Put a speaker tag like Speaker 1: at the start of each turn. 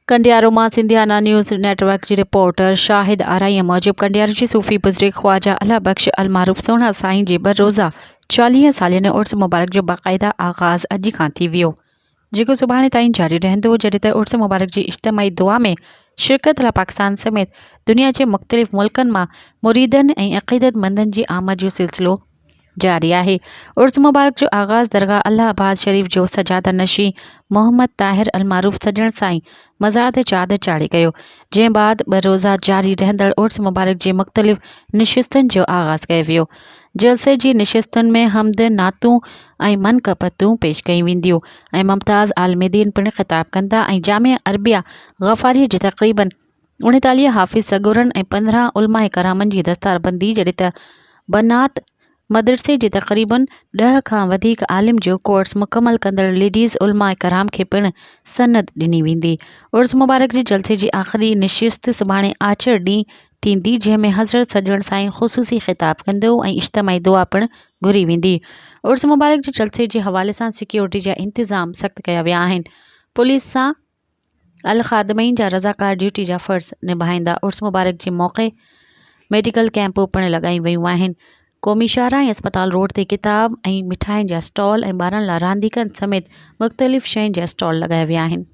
Speaker 1: ڪنڊيارو مان Sindhiana news net work جي reporter شاهد آرائينء موجب ڪنڊيارو جي صوفي بزرگ خواجه الله بخش المعروف سهڻا سائين جي ٻه روزه چاليهه ساليانه عرس مبارڪ جو باقاعده آغاز اڄ کان ٿي ويو جيڪو سڀاڻي تائين جاري رهندو جڏهن ته عرس مبارڪ جي اجتماعي دعا ۾ شرڪت لاء پاڪستان سميت دنيا جي مختلف ملڪن مان مريدن ۽ عقيدتمندن جي آمد جو سلسلو جاري آهي. عرس مبارڪ جو آغاز درگاهه الله آباد شريف جو سجاده نشين محمد طاهر المعروف سڄڻ سائين مزار تي چادر چاڙهي ڪيو، جنهن بعد ٻه روزه جاري رهندڙ عرس مبارڪ جي مختلف نشستن جو آغاز ڪيو ويو. جلسي جي نشستن ۾ حمد، نعتون ۽ منقبتون پيش ڪيون وينديون ۽ ممتاز عالم دين پڻ خطاب ڪندا ۽ جامعه عربيه غفاريه جي تقريبن 39 حافظ سڳورن ۽ 15 علماء ڪرامن جي دستاربندي جڏهن ته بنات مدرسي جي تقريبن ڏهه کان وڌيڪ عالم جو ڪورس مڪمل ڪندڙ ليڊيز علماء ڪرام کي پڻ سند ڏني ويندي. عرس مبارڪ جي جلسي جي آخري نشست سڀاڻي آچر ڏينهن ٿيندي جنهن ۾ حضرت سڄڻ سائين خصوصي خطاب ڪندو ۽ اجتماعي دعا پڻ گهري ويندي. عرس مبارڪ جي جلسي جي حوالي سان سيڪيورٽي جا انتظام سخت ڪيا ويا آهن. پوليس سان الخادمين جا رضاڪار ڊيوٽي جا فرض نڀائيندا. عرس مبارڪ جي موقعي ميڊيڪل ڪئمپون پڻ لڳايون ويون آهن. قومي شاهراهه ۽ اسپتال روڊ تي ڪتاب ۽ مٺاين جا اسٽال ۽ ٻارن لاء رانديڪن سميت مختلف شين جا اسٽال لڳايا ويا آهن.